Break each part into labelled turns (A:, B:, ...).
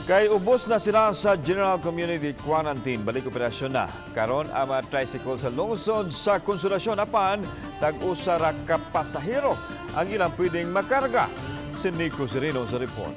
A: Kay ubos na sila sa General Community Quarantine, balik operasyon na karon ang mga tricycle sa lungsod sa Konsolasyon, apan tag-usa ra ka pasahero ang ilang pwedeng makarga. Si Nico Sereno sa report.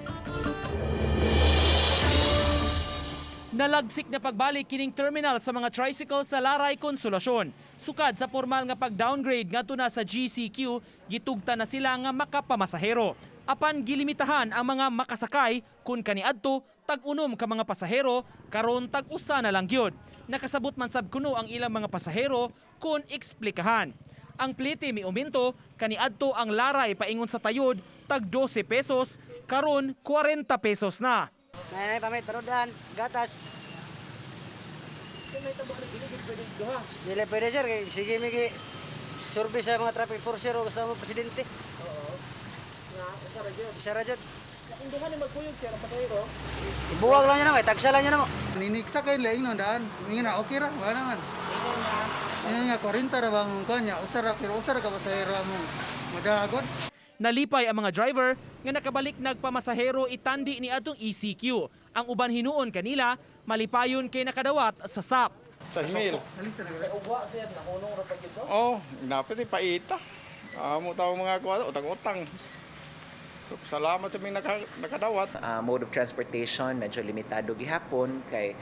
B: Nalagsik na pagbalik kining terminal sa mga tricycle sa Laray, Konsolasyon. Sukad sa formal nga pag-downgrade ngadto na sa GCQ, gitugtan na sila nga makapamasahero. Apan gilimitahan ang mga makasakay, kun kaniadto tag-unom ka mga pasahero, karon tag-usa na lang gyud. Nakasabot man sab kuno ang ilang mga pasahero kun eksplikahan. Ang plite miuminto, kaniadto ang Laray paingon sa Tayod tag 12 pesos, karon 40 pesos na.
C: Nay, pamit panudan, gatas. Dili pwede, sir, kay sige migi survey sa mga traffic enforcer o gusto mo presidente. Oo. Nga usa ra jud. Usa ra jud. Ibuwag lang niya na, tagsa lang niya na mo.
D: Niniksa kay laing no daan. Ingin na okay ra, wala naman. Ingin nga 40 ra bang kanya, usa ra pero usa ra ka pasahero mo. Madagod.
B: Nalipay ang mga driver nga nakabalik nagpamasahero itandi ni atong ECQ. Ang uban hinuon kanila malipayon kay nakadawat sa SAP.
E: Sa himil.
D: Alis talaga.
E: Oh, napit eh, paita. Amo tao mga kuha, utang-utang. Salamat sa mga nakadawat.
F: Mode of transportation medyo limitado gihapon kay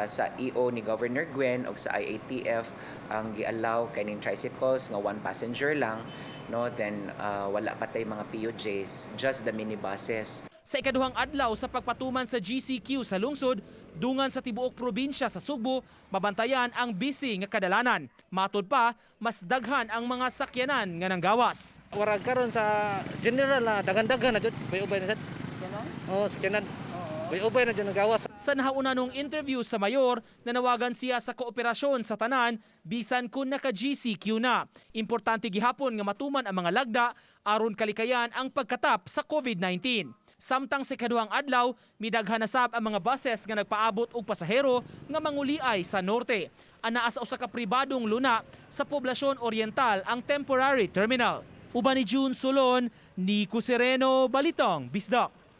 F: sa EO ni Governor Gwen og sa IATF, ang giallow kaning tricycles nga one passenger lang, no? Then wala pa tay mga PUJs, just the minibuses.
B: Sa ikaduhang adlaw sa pagpatuman sa GCQ sa lungsod, dungan sa tibuok probinsya sa Sugbo, mabantayan ang busy nga kadalanan. Matud pa, mas daghan ang mga sakyanan nga nanggawas.
G: Warag karon sa general na daghan-daghan na jud, ubay-ubay na sad. Oo, sakyanan. Ubay-ubay na jud nagawas.
B: Sa nahauna nung interview sa mayor, nanawagan siya sa kooperasyon sa tanan bisan kung naka-GCQ na. Importante gihapon nga matuman ang mga lagda aron kalikayan ang pagkatap sa COVID-19. Samtang sa ikaduhang adlaw, midaghan na sab ang mga buses nga nagpaabot og pasahero nga manguliay sa norte. Anaa sa usa ka pribadong luna sa Poblacion Oriental ang temporary terminal. Uban ni June Solon, Nico Sereno, Balitang Bisdak.